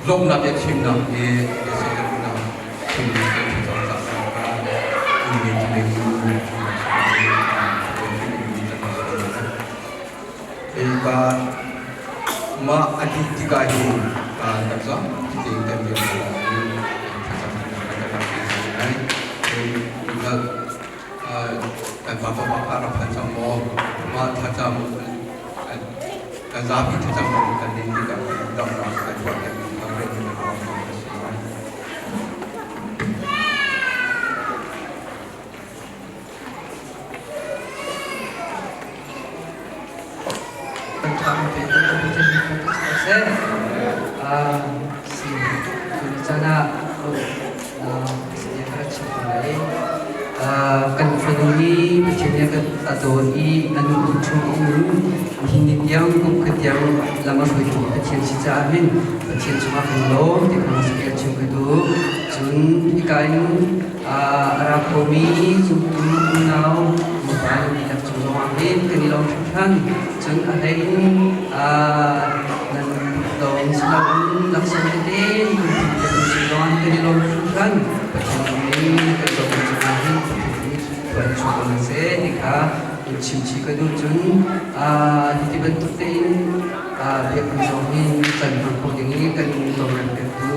Lawmhnak biachimnak he biaceihnak chimmi kan thlacam cang kha Hika mah a dih tikah hin kan zong tein kan rian lai i thlacam kan rak lai. Kan pa pa kha rak phan cang maw? Mah thlacam kan zapi thlacam kan nin tikah damnak kan tuah kan rian kan si lai. Kan fanu nih Pathian nih a kan dawt i a nu chung a um. Nihin ni tiang kum khat tiang lam a hruaitu Pathian si caah hin Pathian cungah kan lawm ti kha hmasabik ah chim ka duh. Cun hika in a ra khomi zumtu unau nupa nan dihlak cung zongah hin kan i lawm hringhran. Cun a hlei in nan lawng si loin laksawng tete nan pek cung zongah kan i lawm hringhran. Pathian nih kan lawm cungah hin Pathian nih tuan chung ko hna seh ti kha in chimchih ka duh. Cun hiti bantuk tein biakinn zong hin can hmang kho ding i kan tawlrel pektu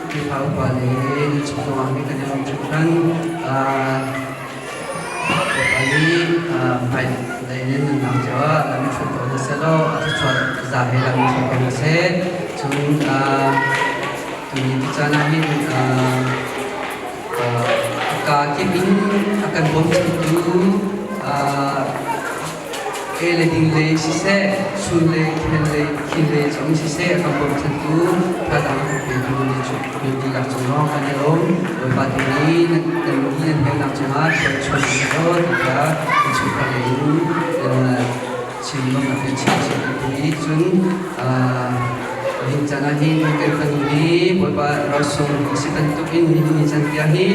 Khrihfa upa le nan chung zongah hin kan i lawm hringhran. Bawipa nih hmai lei in nunnak cu lam in hruai ko hna seh law a thluachuah za he lam in hruai ko hna seh. Cun tuni ti caan ah hin ka kip in a kan bawmchantu Ke le ding lei siseh, sun lei, khel lei, khin lei zong siseh a kan bawmchantu thazaang a kan petu nan dihlak cung lawng kan i lawm. Bawipa tu nih nan ni nan hmelnak cungah thluachuah nan lo ti kha nan chungkhar lei in chim lawmnak bia chim chim kan duh i cun nihin caan ah hin kan fanu hi Bawipa rosung a si bantukin nihin ni caan tiang hi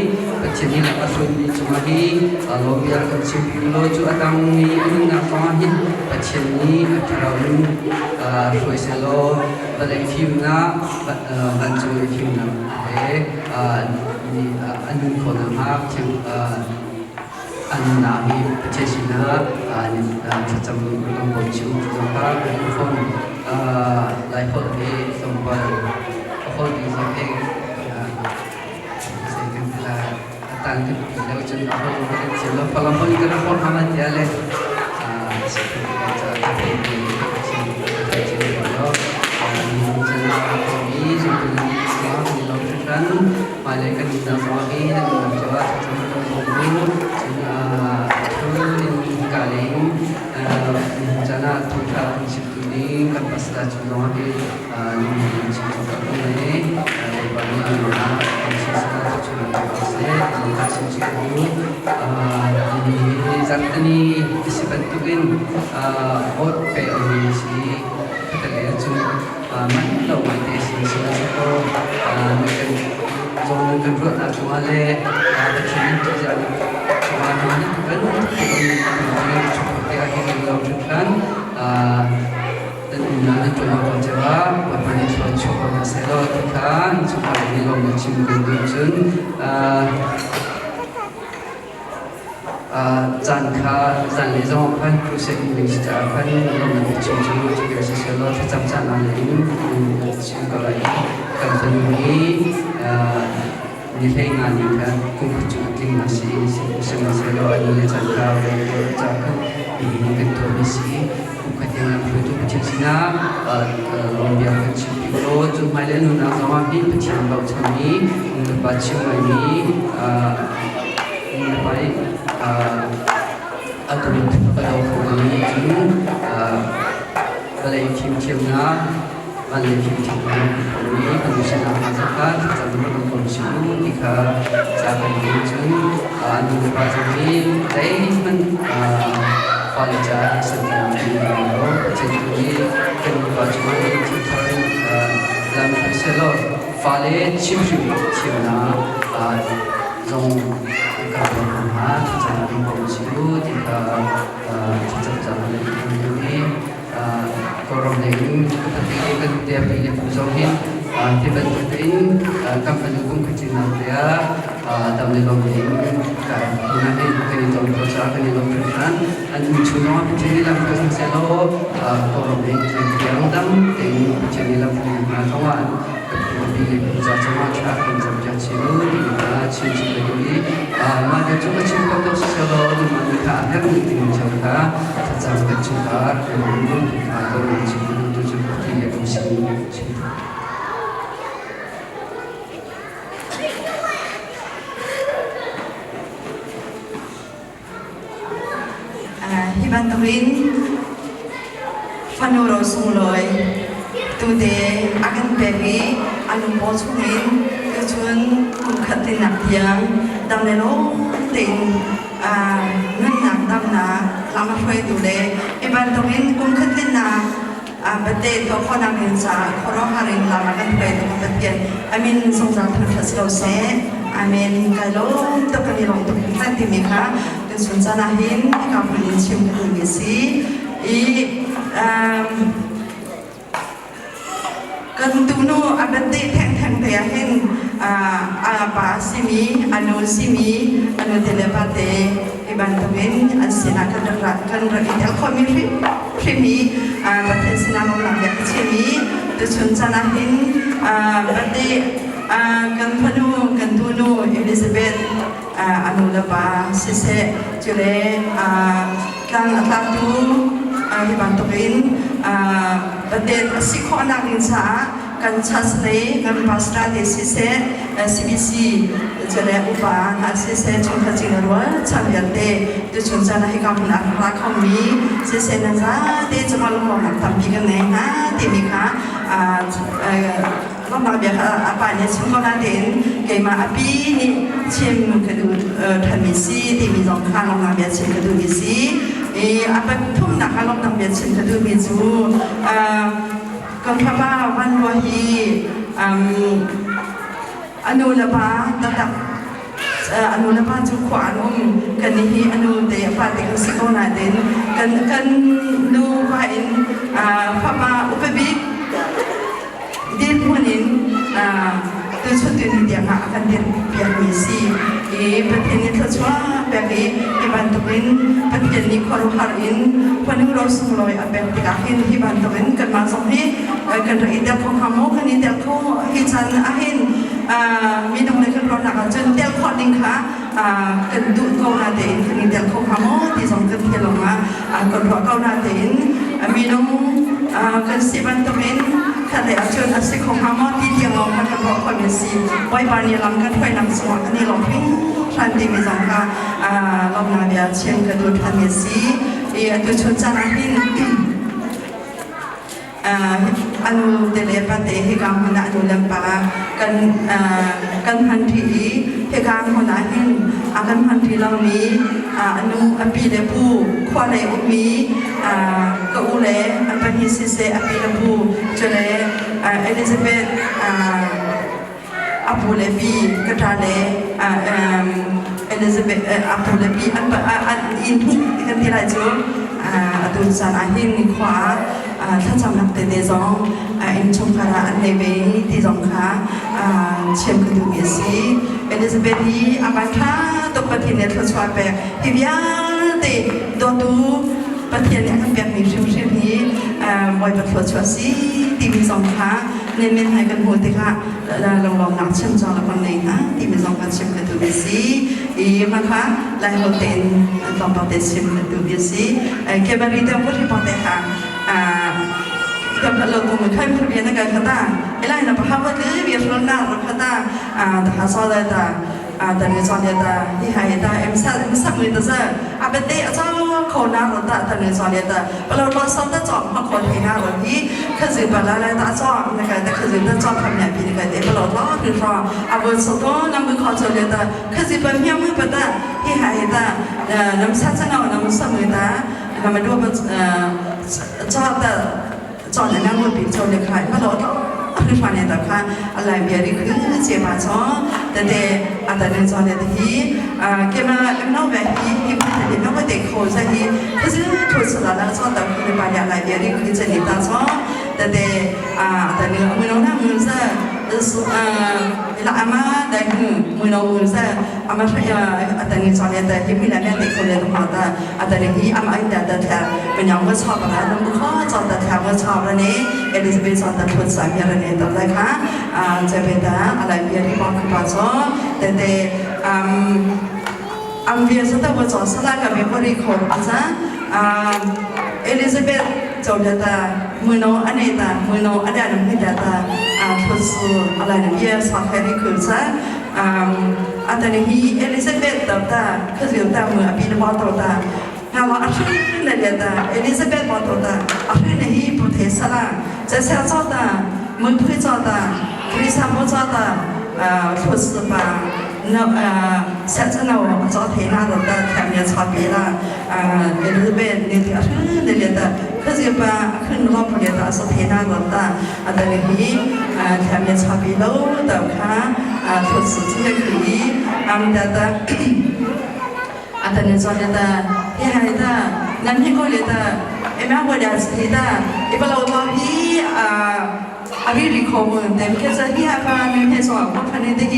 Pathian nih lam a hruaimi cungah hi lawm bia kan chimpi u law cu a dangmi a nunnak kongah hin Pathian nih a thlarau in hruai sehlaw vawlei fimnak vancung i fimnak he a nun khawh nakhnga a nunnak hi Pathian sinah thlacam kan bawm chih u ti zong kha kan duh fawn. Laiholh hi tlawmpal a holh ding zong hi tan kan pi lo cun a holh kan thiam lo falam holh in kan rak holh hama tia le hmailei kan nunnak zong hi nan nunnak cio ah thlacam kan bawm u cun thu in ka leng caan ah thawngṭha kan chimtu ding kan pastor cung zong hi lungin chim cang ko ne Bawipa nih an nunnak kan siseh thluachuah ko seh ti kan chim chih u ni zarhtini si bantukin vote pe mi si khatale cu man lo ngai te si sihmanhsehlaw nan kan zong nan kan ruahnak cungah le Pathian nan ṭihzah cungah nan kan chung te ah hin kan lo hringhran nan umnak nan ṭuan ko cio ah Bawipa nih thlua chuah ko hna seh law ti kha innchungkhar nih lawm na chim kan duh cun caan kha zanlei zong khan crusade in ding si caah khan lawm na chim cu cu si seh law thlacam caan ah in chim ko lai kan fanu hi ni hlei nga ni kha kum khat cu a tling na si sihmanhsehlaw a ni le caan kha ca khan nihin kan tuahmi si kum khat tiang lam hruaitu Pathian sinah lawmbia kan chim pi law cu hmailei nunnak zongah hin Pathian bochanmi nulepa chim ngaimi nulepa i a dawt a daw khomi cun vawlei fimthiamnak van lei fimthiamnak khomi kan sinah hna kha thlacam kan bawm si u ti kha ca kan duh cun nulepa zong hi zeihmanh fale caah santlai mi an lo. Pathian tu nih kan nupa cungah hin thil thar in lam hruai sehlaw fale chimhrim thiamnak zong kan tuah ko hnga. Thlacam kan bawm si u ti kha thlacam caan kan duh i. Kawlram lei in ka pate kan te pi le pu zong hi ti bantuk in kan fanu kum khat te ah dam le lawm tein kan hna hin kan i ton khawh caah kan i lawm hringhran. An um chung zongah Pathian nih lam hruai seh law Kawlram lei tiang dam tein Pathian nih lam hruai hna zongah an pi le pu ca cungah thla kan cam piak chin u ti kha chim chim ka duh i mah bia cu ka chim kho tuk siseh law nangmah nih kha a herhmi timi cio kha thlacam kan chungkhar kan um ti kha ka run chim ka duh tu cu ti le kan sin chim. Hi bantukin fanu ro sunglawi tute a kan pek i a lungpaw chungin tuchun kum khat tinnak tiang dam le lawm tein nunnak damnak lam a hruaitu le hi bantukin kum khat tlinnak birthday tuah khawhnak ding caah khuaruahhar in lam a kan hruaitu Pathian amin zungzal thangṭhat si ko seh. Amen. Kai lawm tuk kan i lawm tuk hringhran timi kha tuchun caan ah hin hika hmun in chim ka duhmi a si. I kan tunu a birthday thengtheng te ah hin a pa simi a nu simi a nu te le pa te hi bantukin an sinah kan rak kan rak i tel khawhmi hrim i Pathian sinah lawmnak bia ka chim i tuchun caan ah hin birthday kan fanu kan tunu Elizabeth a nu le pa siseh cule tlang a tlaktu hi bantukin birthday a si khawhnak ding caah kan church lei kan pastor te siseh CBC cule upa hna siseh chungkhat cingla rual chan vialte tuchun caan ah hika hmun ah ra khomi siseh nan zate cungah lunglawmhnak tampi kan ngei hna timi kha lawmhnak bia kha a pa nih a chim ko nain keimah a pi nih chim ka duh ṭhanmi si timi zong kha lawmhnak bia chim ka duhmi si i a pathumnak ah lawmhnak bia chim ka duhmi cu kan fapa Van Rua hi a nu le pa taktak a nu le pa cu khua an um kan nih hi a nu te a pa te kan si ko nain kan kan nu pa in fapa upa bik dirhmun in tuchun tuni tiang ah a kan dirpiakmi si i Pathian nih thluachuah pek i hi bantukin Pathian nih khuaruahhar in fanu ro sunglawi a pek tikah hin hi bantukin kanmah zong hi kan rak i tel kho hnga maw kan i tel kho hi chan ahhin minung le kan ruahnak ahcun tel khawh ding kha kan duh ko na tein kan i tel kho hnga maw ti zong kan thil lawngah kan ruah ko na tein minung kan si bantukin khatlei ahcun a si kho hnga maw ti tiang lawng kha kan ruah khawhmi a si. Bawipa nih lam kan hruainak cungah kan i lawm hringhran timi zong kha lawmhnak bia chim ka duh ṭhanmi a si. I atu chun caan ah hin a nu te le pa te hika hmun ah nu le pa kan kan hman ṭi i hika hmun ah hin a kan hman ṭi lomi a nu a pi le pu khua lei ummi ka u le an pahnih siseh a pi le pu cule Elizabeth a pu le pi ka ṭa le Elizabeth a pu le pi an an inn hnih kan ti lai cu atu caan ah hin khua ah thlacamnak tete zong innchungkhar ah an nei ve ti zong kha chim ka duhmi a si. Elizabeth hi a van ṭha tuk Pathian nih thluachuah pek hi vialte dawtu Pathian nih a kan pekmi hrimhrim hi Bawipa thluachuah si timi zong kha men hai kan hmuh tikah lunglawmnak chim cang la kan nei hna timi zong kan chim ka duhmi si. I mah kha Laiholh tein tlawmpal te chim ka duhmi a si. Kemari te put hi te ha kam lo tung khai phur bia na ka khata ilai na paha te bia hrol na ra khata ta ha so da ta ta ne so da ta hi hai ta em sa em sak ni ta sa a be te a cha kho na ro ta ta ne so da ta pa lo lo sa ta chom ha kho the na ro hi kha zi pa la la ta cho na ka ta kha zi ta cho kham ya pi na ka te pa lo lo ri ro a bo so to na mu kho cho le ta kha zi pa mya mu pa ta hi hai ta nam sa cha na nam sa mu ta na ma do ba cho ta cho na na mu pi cho le khai pa lo to ri fa ne ta kha alai bia ri khu che ma cho te te a ta ne cho le ta hi ke ma em no ve hi hi pa te no ba te kho za hi 可是投资了那个做到可能把两来别的可以这里当做对对啊，但你我弄那么子是嗯，那阿妈但是我弄么子阿妈说呀，但你做的的，因为那边的可能的话的，啊，但你阿妈一点的他，不让我炒不来，那不可做的他我炒了呢，เอลิซาเบธจอตะทุดสามีระเนตอเลยค่ะอ่าจะเป็นตาอะไรเบียที่บอกคือปาจอแต่แต่อืมอัมเบียสตะวจอสลากับเมมโมรี่ของอาจารย์อ่าเอลิซาเบธจอดตามือน้องอันเนตามือน้องอันเดนไม่ตาตาอ่าทุดสอะไรเบียสอดแค่นี้คือซะอ่าอันนี้เอลิซาเบธตาคือเรื่องตามืออภินบอตตาฮาว่าอาชีพในเดียตาเอลิซาเบธบอตตาอาชีพในฮีปุเทสลาจะเสียจอตามือพุจอตาบริษัทมุจอตาอ่าทุดสปา那呃，现在呢，我早天那个的前面差别了，啊，也是被那条是那里的，可是把可能老婆的是天那个的，啊，等于啊前面差别喽的看，啊，说自己也可以，俺们的的，啊，等于昨天的，你还的，南平过来的，一面过来是的，一把老老皮啊。阿里里可问，但可是你还把那天说，我看你这个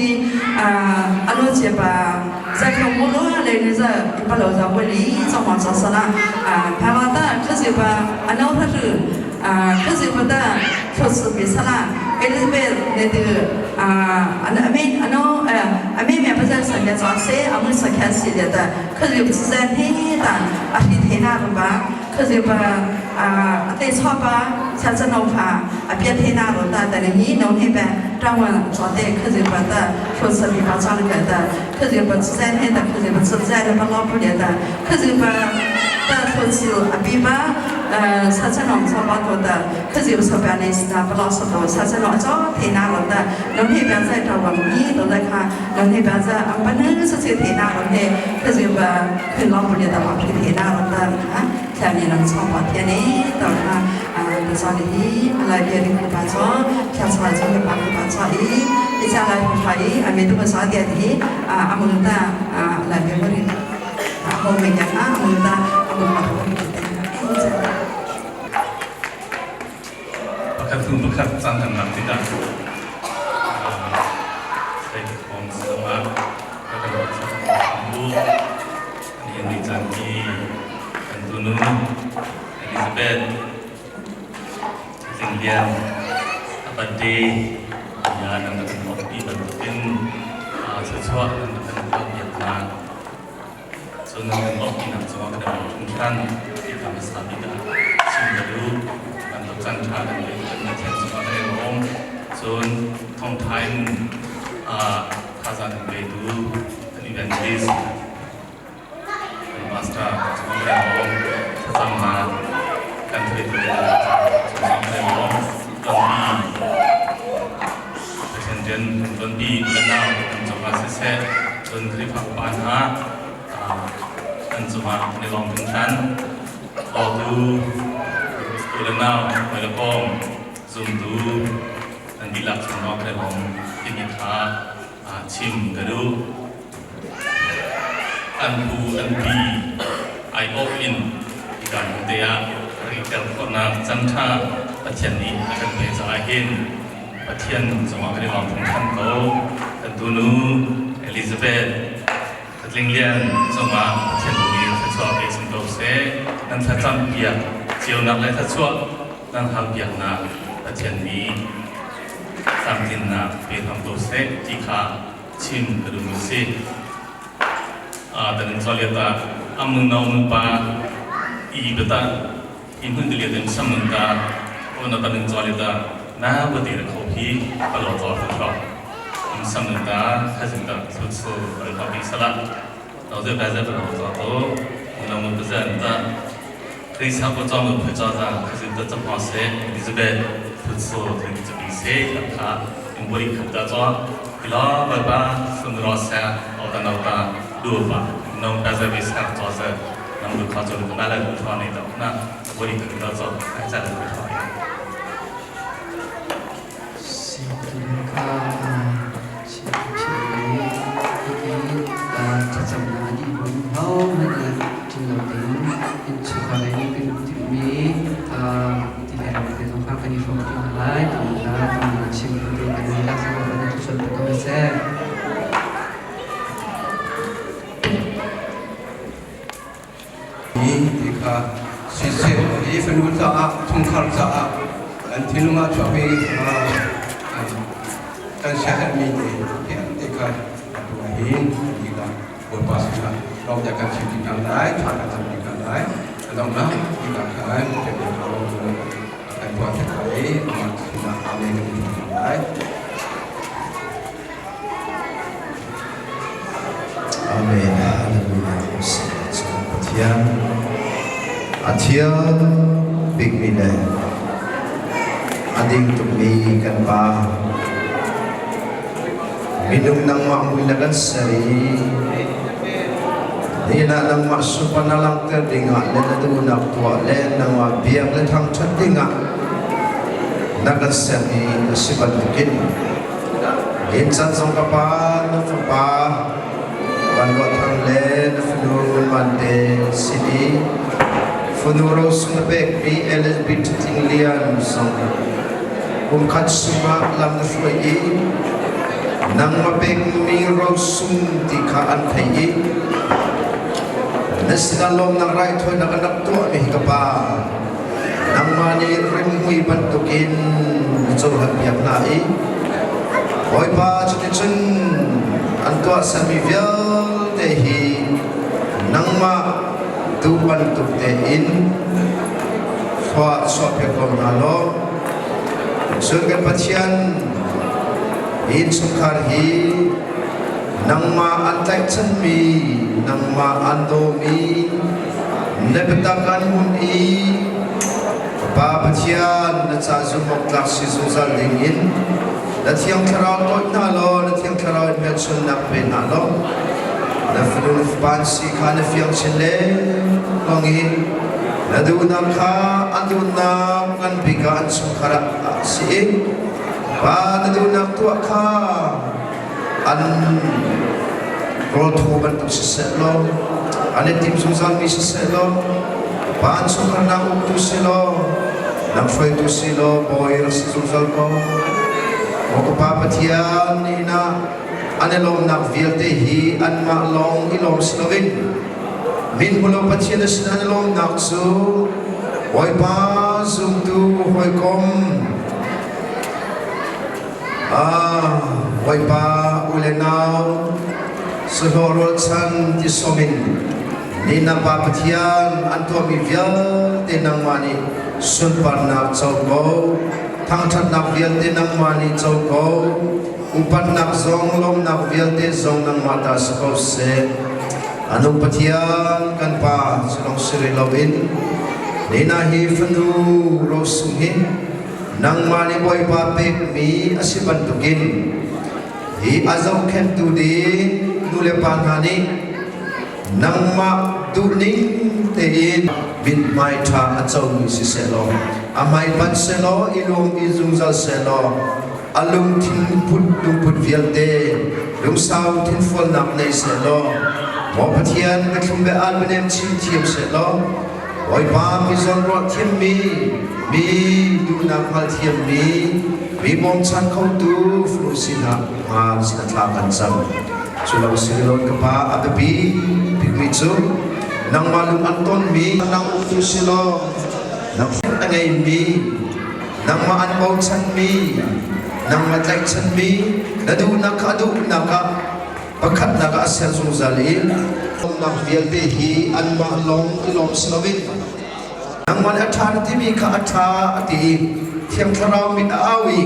啊，阿罗结巴，在看我罗来的是，一把老早我里做嘛做事啦，啊，他话的可是把阿老他是啊，可是不得，确实别说啦，哎，你别那个啊，阿那阿妹阿喏哎，阿妹妹不在身边做事，阿们是看戏的的，可是不是在天的，阿是天那的吧，可是把啊，对错吧，像这弄法。啊，别听那个的，但是你弄那边，专门做的可是不得，说是比方做那个的，可是不自在天的，可是不自在的不老不的，可是不得说是啊，比方呃，啥子弄做不多的，可是有时候别人是那不老实多，啥子弄做听那个的，弄那边在找我们都在看，弄那边在啊，不能是去听那个的，可是不可老不的话，去听那个的啊，下面能做不天呢，到看啊。ซอนี้อะไรเรียนครูบาจ้อแค่สอนจ้อเป็นปากครูบาจ้ออีอีจาอะไรครูไทยอาเมตุมาสอนเดียทีอาอามุนตาอาอะไรเรียนบริอาโฮเมกันอามุนตาอามุนมาทุกคน ประคับประคับจันทร์นักติดาใช้ของสมาก็เป็นลูกอันนี้จันทีอันตุนุเอลิซาเบธสิ่งเดียวอบันดียานันเป็นอปีบันเป็นชั่วนันเป็นอปีนาส่วนนั้นเป็นอปีนักสมัครในทุกท่านที่ทำสามีกันชิมดูมันตกจันทากันเป็นเป็นเช่นสมัครในโรงส่วนท่องไทยทาจันไปดูเป็นอีเวนต์ลิสเป็นมาสเตอร์สมัครในโรงทำมากันเทศสมัครในโรงตอนนี้เจนตอนนี้กันนาวกันจมาเสจนคลิปผักปานฮะกันจมาในลองถึงชั้นต่อดูตัวละนาวไปละกอมซุมดูอันดีหลักสำนอกในลองที่มีท้าชิมกระดูอันดูอันบีไอโออินการเตียริเตลคนนาจันทาปัจเจนี้กันเป็นสายเห็นปัจเจนสมัครในลองถึงขั้นโตกันตูนูเอลิซาเบธลิงเลียนสมัครปัจเจนนี้ทัศวเป็นสิงโตเซนั่นถ้าจำเปียกเจียวนักและทัศวนั่นทำเปียกนาปัจเจนี้สามจินนาเป็นทำโตเซจีขาชิมกระดูกซีแต่นั่นจอเลียตาอามึงนองมึงปาอีเบตาอินหุ่นเดียเต็มสมุนตาโอ้นับนึงจอเลียตาน้าบดีระเขาพี่ปลอดจอดทอสมุนตาข้าศึกตาสุดสุดระเขาพี่สลัดเราจะไปจะปลอดจอดโตเรามึงเปอร์เซ็นต์ตาคริสต์ก็จอมึงเพื่อจอดาข้าศึกตาจะพอเสดิจะเบสุดสุดถึงจะมีเสกับข้าอินบริขับตาจอดกิโลบาบาสุนรอเซเอาตาเอาตาดูปะน้องตาจะไปสักจอดเซน้องดูเขาจะดูมาแล้วดูทอในดอกนะบริขับตาจอดอาจารย์ดูทอ สินค้าสินค้าที่ hna lai. Thawngtha thawngtha chim tu kan dihlak sang kan thluachuah pe ko seh. Ti kha siseh hi fanu caah chungkhar caah an thinlung ah chuakmi kan siaherhmi te te kha atu ahhin ti kha Bawipa sinah lawmhnak kan chim ti hna lai, thla kan cam ti hna lai. A donghnak ti ka khan kan kan tuah te lai i amah sinah amen kan ti hna lai. Amen. Hallelujah. Pathian a thiang bikmi le a ding tukmi kan Pa minung nangmah mui na kan ser i nihin ah nangmah supan na langhter dingah le na duhnak tuah le nangmah biak le thangṭhat dingah na kan ser i a si bantukin In chan zong ka pa na fapa van ruah thang le na fanu man te sin i fanu rosung na pekmi Elizabeth Tling Lian zong kum khat sungah lam na hruai i nangmah pekmi rosung ti kha an thei i na sinah lawmnak raithawinak an rak tuahmi hi ka pa Nangmah nih rimhmui bantukin na cohlanpiak hna i Bawipa cuticun an tuahsermi vialte hi nangmah tuu bantuk tein thlua chuahpiak ko hna law cun kan Pathian hi innchungkhar hi nangmah an tlaihchanmi nangmah an dawmi Na biatak an hun i Pa Pathian na ca zumhawktlak si zungzal dingin na Thiang Thlarau tawih hna law na Thiang Thlarau in hmelchunhnak pe hna law na fanu na fapa an si kha na fiang chin lengmang i na duhnak kha an duhnak ngan bik ah an chungkhar ah si i Pa na duhnak tuah kha an rawlthaw bantuk siseh law an i tim zungzalmi siseh law pa an chungkharnak uktu si law nang hruaitu si law bawi rak si zungzal ko. Maw ka Pa Pathian, nihin ah an i lawmnak vialte hi anmah lawng i lawm si loin min hmulo Pathian a sin an i lawmnak cu Bawipa zumtu hawikom Bawipa u le nau sahlawh rualchan ti som in ni na Pa Pathian an tuahmi vialte nangmah nih sunparnak co ko thangṭhatnak vialte nangmah nih co ko upatnak zong lawmnak vialte zong nangmah ta si ko seh anu Pathian kan Pa cu si rih loin nina hi fanu rosung hi Nangmah nih Bawipa pekmi a si bantukin hi a zohkhenhtu ding nulepa hna nih nangmah duhning tein mithmai ṭha a comi siseh law a hmaipanh sehlaw i lawm i zungzal sehlaw a lungthin put lungput vialte lungsau thinfualnak nei sehlaw Maw Pathian ka thlum be al bianem chim thiam sehlaw Bawipa mi zawnruah thiammi, mi duhnak hngal thiammi, mi bawmchan khotu fanu sinah hngal sin a thla kan cam. Cu lo si lawn ka pa a biapi bikmi cu nangmah lung an tonmi nang uktu si law nang a ngeimi nangmah an bochanmi nangmah tlaihchanmi na duhnak kha a duhnak ah Pakhatnak ah a ser zungzal i lawmnak vialte hi anmah lawng i lawm si loin nangmah nih a ṭha na timi kha a ṭha a ti i Thiang Thlarau mit a au i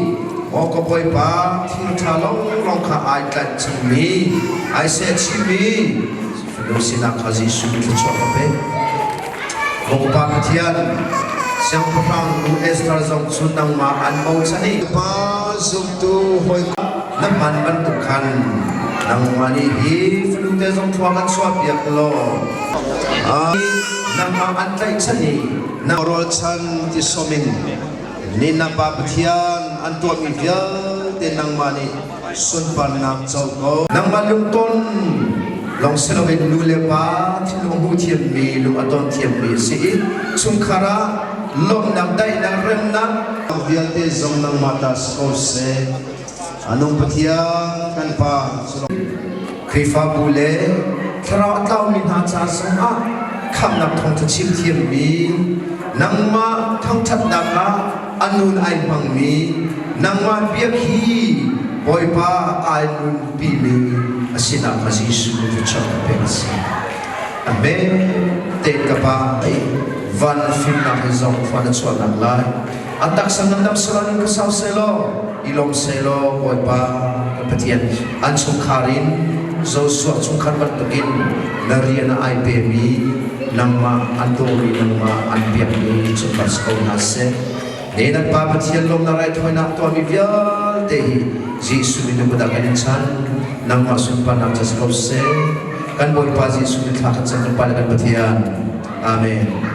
maw ka Bawipa thil ṭha lawnglawng kha ai tlaih chungmi ai sehchihmi fanu sinah kha Jesuh thluachuah ka pe. Maw ka Pa Pathian, Siangpahrang nu Esther zong cu nangmah an bochan i Pa zumtu hawi na hman bantuk khan nangmah nih hi fanu te zong thua kan chuahpiak law nangmah an tlaihchan i na rawlchan ti som in ni na Pa Pathian an tuahmi vialte nangmah nih sunparnak co ko. Nangmah lungton lawng si loin nu le pa thinlung hmu thiammi lung a ton thiammi si i chungkhar ah lawmhnak daihnak remnak. Lawmnak vialte zong nangmah ta si ko seh. A nung Pathian kan Pa Khrihfabu le thlarau a tlaumi hna ca zongah khamhnak thawngṭha chim thiammi nangmah thangṭhatnak ah a nun ai hmangmi nangmah biak hi Bawipa ai nunpimi a sinak kha Jesuh thluachuah kan pek a si. Amen. Te ka pa van fimnak he zong khua na chuahnak lai. A taksa ngandam salan in ka sau selaw, i lawm selaw Bawipa kan Pathian an chungkhar in Joshua chungkhar bantukin na rian ah ai pemi nangmah an dawmi nangmah an biakmi chungkhar si ko hna seh. Ne nan Pa Pathian lawmnak raithawinak tuahmi vialte hi Jesuh min na kut ah kan in chan. Nangmah sunparnak ca si ko seh. Kan Bawipa Jesuh min thla kan cam kan Pa le kan Pathian. Amen.